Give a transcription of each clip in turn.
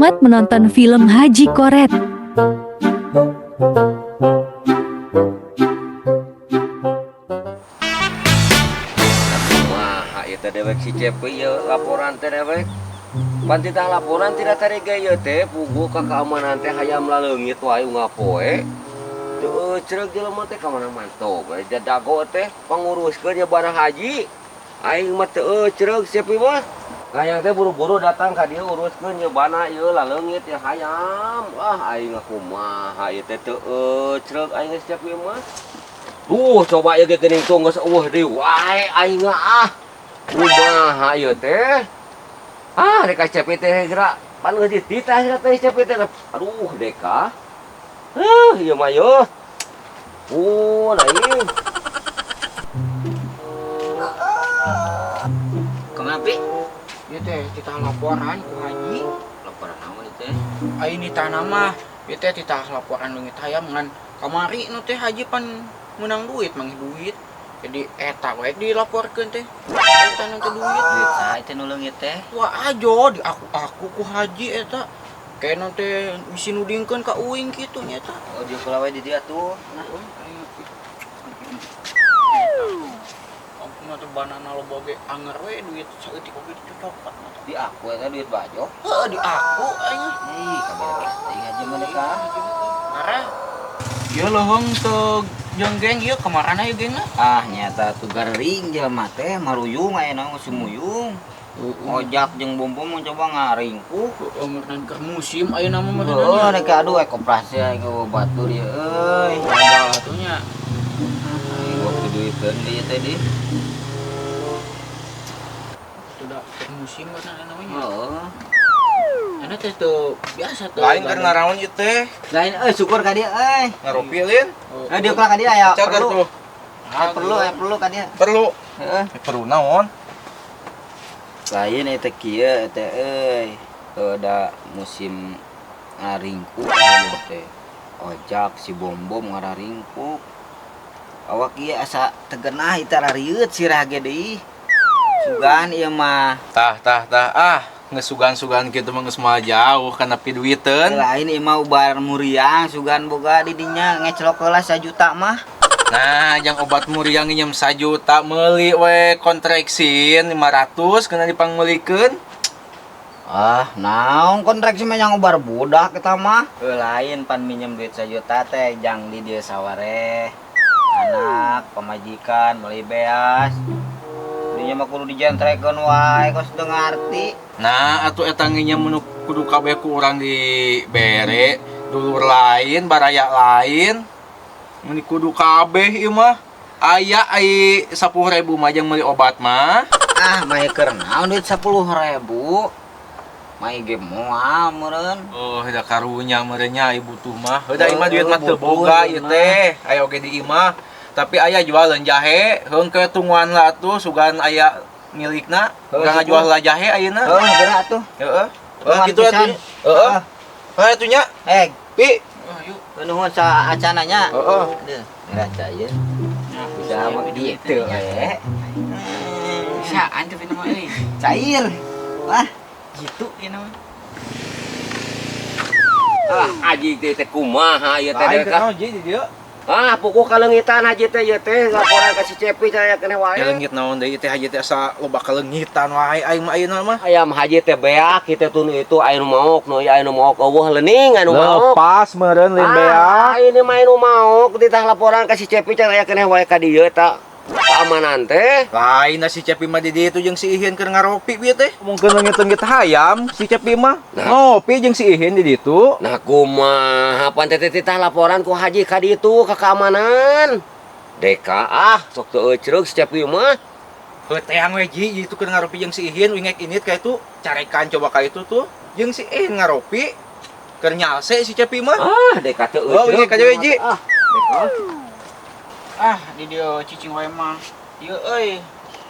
Selamat menonton film Haji Koret. Wah, ieu teh dewek si Cepi ieu laporan teh dewek. Pan titah laporan tidak tadi ge ieu teh puguh ka keamanan teh hayam laleungit wae unggal poe. Teu eucreug jelema teh ka mana manto we dago teh panguruskeun nya barang haji. Aing mah teu eucreug si Cepi mah. Hayang teh buru-buru datang ka dieu uruskeun nya bana ieu laleungit ya hayam. Wah, aing mah kumaha ieu teh teu eucreug aing si Cepi mah. Duh, coba ieu ge geuning tuh geus eueuh deui wae aing ah. Kumaha ieu teh? Ah, deka Cepi teh geura pan geus dititah geura teh Cepi teh. Aduh, deka. Heuh, ieu mah yeuh. Oh, lain. Kumaha Pi? Ieu teh titah laporan ku haji. Laporan naon ieu teh? Ai nitahna mah ieu teh titah laporan leungit hayam ngan kamari nu teh haji pan meunang duit, manggih duit. Jadi eta we dilaporkeun teh. Eta nu teh duit. Duit saha ieu teh nu leungit teh? Wah ajo di aku-aku ku haji eta. Kayak nu teh bisi nudingkeun ka uing kitu nya eta. Oh, dia kula we di dieu atuh. Nah, aku mah teh banana loba ge anger we duit saeutik oge dicocokan. Di aku eta duit bajo. Heeh, di aku aing. Ih, kabeh teuing haji mah ka. Marah. Ieu leuheung teu jeung geng ieu kamarana ieu gengna? Ah, nyata tuh garing jelema teh maruyung aya naon sumuyung. Ojak jeung bom-bom mun coba ngaringkuk. Heeh, meureun keur musim ayeuna mah meureun. Heeh, rek aduh ek koperasi aing batur ieu euy. Batunya. Aing waktu duiteun deui teh di. Sudah keur musim meureun ayeuna mah nya. Heeh. Ana teh teu biasa teu. Lain keur naraon ieu teh? Lain euy syukur ka dieu euy. Ngaropi lin? Eh dieu ka dieu aya Cager perlu. tuh. Aya perlu, aya perlu ka dieu. Perlu. Heeh. Perlu naon? Lain eta kieu eta euy. Da musim ngaringkuk teh. Ojak si bom-bom ngararingkuk. Awak ieu asa tegenah ieu rarieut sirah ge deui. Sugan ieu mah. Tah tah tah ah ngesugan-sugan kitu mah geus moal jauh kana piduiteun. Lain ieu mah ubar muriang sugan boga di dinya ngeclok heula 1 juta mah. Nah, jang obat muriang nginjem 1 juta meuli we kontraksin 500 kena dipangmeulikeun. Ah, naon kontraksi mah jang obar budak eta mah. Lain pan minjem duit 1 juta teh jang di dieu sawareh. Anak, pamajikan meuli beas. Dinya mah kudu dijentrekeun wae kos teu ngarti. Nah, atuh eta nginjem nu kudu kabeh ku urang dibere, dulur lain, baraya lain. Mun kudu kabeh ieu mah. Aya ai 10.000 mah jang meuli obat mah. Ah, mah keur naon duit 10.000? Mah ge moal meureun. Oh, da karunya meureun nya ieu butuh mah. Heuh da ieu mah duit mah teu boga ieu teh. Aya oge di imah. Tapi aya jualeun jahe, heung ke tungguan lah atuh sugan aya milikna. Urang ngajual lah jahe ayeuna. Heuh, geura atuh. Heeh. Heuh kitu atuh. Heeh. Heuh atuh nya. Eh, Pi. Nuhun sa acananya. Heeh. Aduh, ngeraca ieu. Bisa mah gitu we. Bisaan teh mah euy. Cair. Wah, gitu ieu mah. Ah, haji teh teh kumaha ieu teh Lain deka. naon ji di dieu? Ah, puguh kaleungitan haji teh ieu teh laporan ka si Cepi saya keneh wae. Leungit naon deui teh haji teh asa loba kaleungitan wae aing mah ayeuna mah. Ayam haji teh beak kitu tuh nu itu aya nu maok nu ieu aya nu maok eueuh leuning aya nu maok. Lepas meureun lain beak. Ah, ini mah nu maok ditah laporan ka si Cepi can aya keneh wae ka dieu eta. Keamanan teh. Lain si Cepi mah di dieu jeung si Ihin keur ngaropi bieu teh. Mungkin leungit-leungit hayam si Cepi mah. Ngopi jeung si Ihin di ditu. Nah kumaha pan teh titah laporan ku haji ka ditu ka keamanan. Deka ah sok teu eucreug si Cepi mah. Heuh teang we ji itu keur ngaropi jeung si Ihin wingek init ka itu carekan coba ka itu tuh. Jeung si Ihin ngaropi keur nyalse si Cepi mah. Ah deka teu Oh, eucreug. wingek aja we ji. Ah deka. Ah, di dieu cicing wae mah. Ieu euy,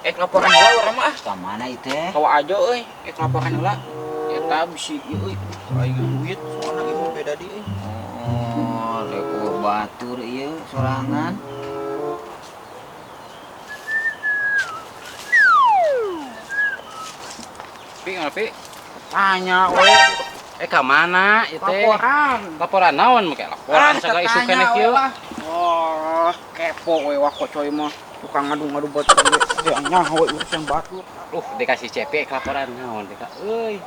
ek laporan heula urang mah ah. Ka mana ieu teh? Kawa aja euy, ek laporan heula. Eta bisi ieu euy, aing duit soalna ieu mah beda di euy. Oh, rek batur ieu sorangan. Pi, ngopi. Tanya we. Ka mana ieu teh? Laporan. Laporan naon make laporan sagala isu keneh kieu. Wah, kepo we wah kocoy mah. Tukang ngadu-ngadu batur ge nyaho urusan batur. Dikasih CP laporan naon deka euy.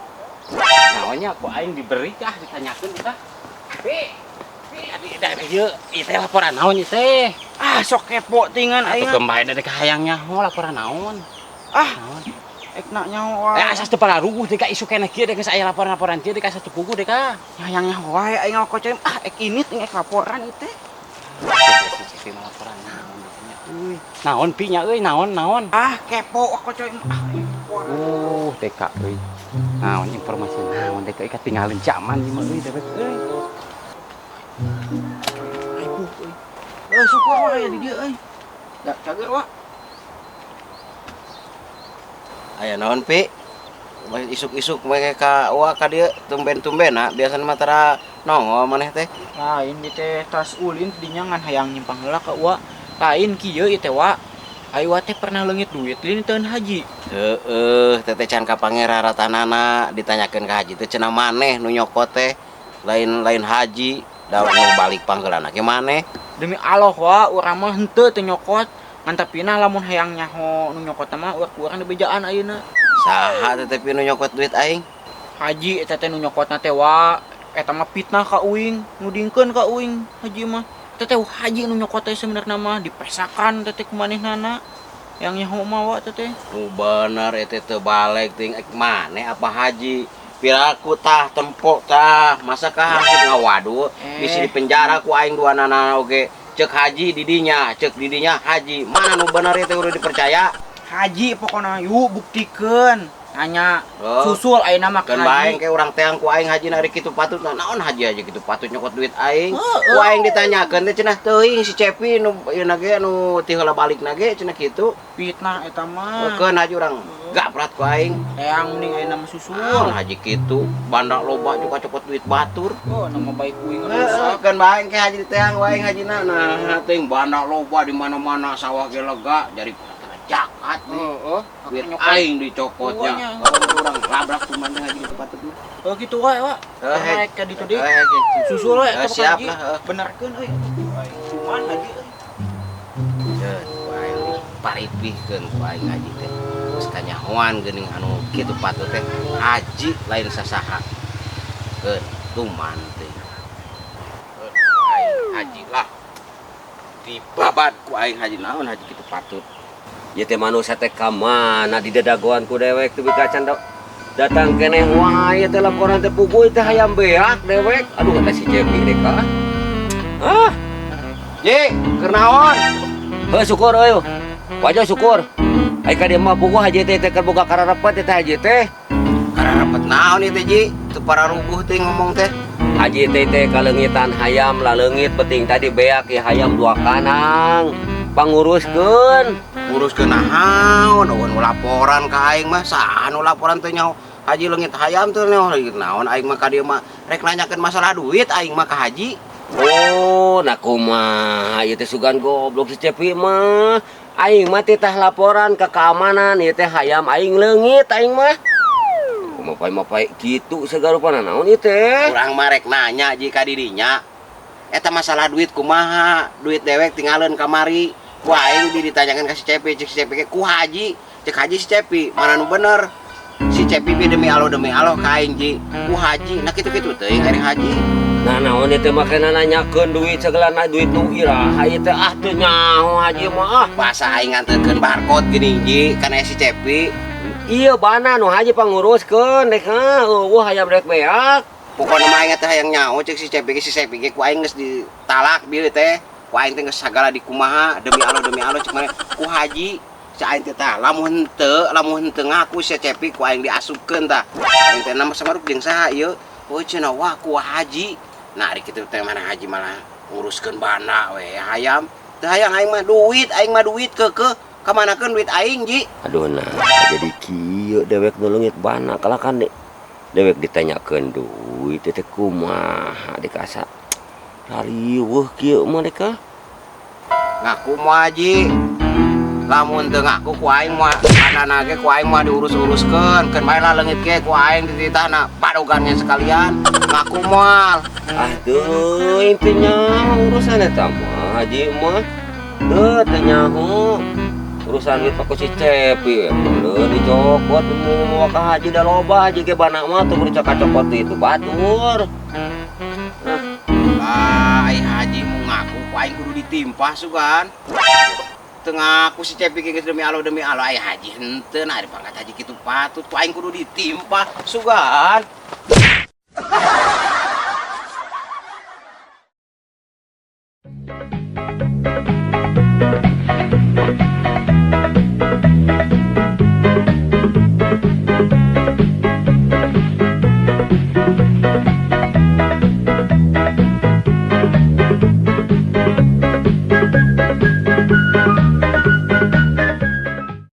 Naonnya ku aing diberi kah ditanyakeun kita. Pi, pi adi da ieu ieu teh laporan naon ieu teh? Ah, sok kepo tingan aing. Atuh kembali dari hayang nyaho laporan naon. Ah, naon? Ek nak nyaho wae. Asas teu pararuguh deka isu keneh kieu deka geus aya laporan-laporan kieu deka asa teu puguh deka. Hayang nyaho wae aing mah kocoy. Ah, ek init ek laporan ieu teh. Si CP mah laporan naon nya euy. Naon pi nya euy, naon naon. Ah, kepo kocoy. Ah, deka euy. Naon informasi naon deka katinggalin zaman ieu mah euy dewek euy. Ribuh euy. Syukur wah aya di dieu euy. Da cager wah. Aya naon pi? Isuk-isuk make ka wa ka dieu tumben-tumben biasana mah tara nongol maneh teh. Lain di teh tas ulin dinya ngan hayang nyimpang heula ka wa. Lain kieu ieu teh wa. Ai wa teh pernah leungit duit lin teu haji. Heeh, teteh can ka pangeraratanana ditanyakeun ka haji teh cenah maneh nu nyokot teh. Lain-lain haji da nu balik panggeulana ge maneh. Demi Allah wa urang mah henteu teu nyokot. Ngan tapina lamun hayang nyaho nu nyokot mah urang dibejaan ayeuna. Saha teteh pi nu nyokot duit aing? Haji eta teh nu nyokotna teh wa. Eta mah fitnah ka uing, nudingkeun ka uing haji mah. Eta teh haji nu nyokot teh sebenarna mah dipesakan teh ku manehnana. Yang nyaho mah wa teh. Nu bener eta teu balik ting ek maneh apa haji? Piraku tah tempok tah, masa ka hangsut ngawadu bisi di penjara ku aing duanana oge. Cek haji didinya, cek didinya haji. Mana nu bener eta udah dipercaya? Haji pokona yuk buktikeun. Nanya susul ayeuna mah ka haji. Bae ke urang teang ku aing haji ari kitu patut. Naon haji aja kitu patut nyokot duit aing. Ku aing ditanyakeun teh cenah teuing si Cepi nu ieu na ge nu ti heula balikna ge cenah kitu. Fitnah eta mah. Keun haji urang gaprat ku aing. Teang mending ayeuna mah susul. Naon haji kitu banda loba juga cokot duit batur. Oh, nama baik uing rusak. Keun bae ke haji teang ku aing hajina nah teuing banda loba di mana-mana sawah ge lega jadi jakat nih. Duit aing dicokotnya. Orang labrak kumannya haji gitu patut mah. Oh gitu wae, Wak. Naik ka ditu deui. Susul we eta siap lah, Benerkeun euy. Cuman haji euy. Keun ku aing paripihkeun ku aing haji teh. Geus kanyahoan geuning anu kitu patut teh haji lain sasaha. Keun tuman teh. Keun aing haji lah. Dibabat ku aing haji naon haji kitu patut. Ieu teh manusia teh ka mana di dedagoan ku dewek teu bika can datang keneh wae teh laporan teh puguh teh hayam beak dewek. Aduh kata si Cepi deka. Ah. Ji, keur naon? Heuh syukur euy. Wajah syukur. Ai ka dieu mah puguh haji teh teh keur boga kararepet teh haji teh. Kararepet naon ieu teh Ji? Teu pararuguh teh ngomong teh. Haji teh teh kaleungitan hayam laleungit penting tadi beak ieu hayam dua kanang. Panguruskeun. Nguruskeun naon? Eueun laporan ka aing mah saha nu laporan teh nyaho haji leungit hayam teh nyaho naon aing mah ka dieu mah rek nanyakeun masalah duit aing mah ka haji. Oh, nah kumaha ieu teh sugan goblok si Cepi mah. Aing mah titah laporan ke keamanan ieu teh hayam aing leungit aing mah. Kumaha-mapai kitu sagarupana naon ieu teh? Urang mah rek nanya ji ka dirinya. Eta masalah duit kumaha? Duit dewek tinggalin kamari. Ku aing ditanyakan ka si Cepi, cek si Cepi ke ku haji, cek haji si Cepi, mana nu bener? Si Cepi bi demi Allah ka aing ji, ku haji, nah kitu-kitu teuing ari haji. Nah naon ieu teh makana nanyakeun duit sagalana duit nu iraha ieu teh ah teu nyaho haji mah ah. Basa aing nganterkeun barcode geuning ji kana si Cepi. Iya bana nu haji panguruskeun dek eueuh hayam rek beak. Pokona mah aing teh hayang nyaho cek si Cepi ge si Cepi ge ku aing geus ditalak bieu teh. Ku aing teh geus sagala dikumaha demi Allah cek maneh ku haji si aing teh tah lamun henteu ngaku si Cepi ku aing diasupkeun tah. Aing teh nama samaruk jeung saha ieu? Oh cenah wah ku haji. Nah ari kitu teh mana haji malah nguruskeun bana we hayam. Teu hayang aing mah duit keukeuh kamanakeun duit aing ji. Aduh nah jadi kieu dewek nu leungit bana kalakan dewek ditanyakeun duit teh kumaha dikasa. Rariweuh kieu mah deka. Ngaku moal haji. Lamun teu ngaku ku aing moal kadana ge ku aing moal diurus-uruskeun, keun bae lah leungit ge ku aing dititahna badogannya sekalian. Ngaku moal. Ah teuing teu nyaho urusan eta mah haji mah. Teu teu nyaho. Urusan duit mah ku si Cepi we meureun dicokot mau ka haji da loba haji ge bana mah teu kudu cokot itu batur. Lah, ai haji mau ngaku ku aing kudu ditimpah sugan. Teu ngaku si Cepi geus demi Allah ai haji henteu nah di pangkat haji kitu patut ku aing kudu ditimpah sugan.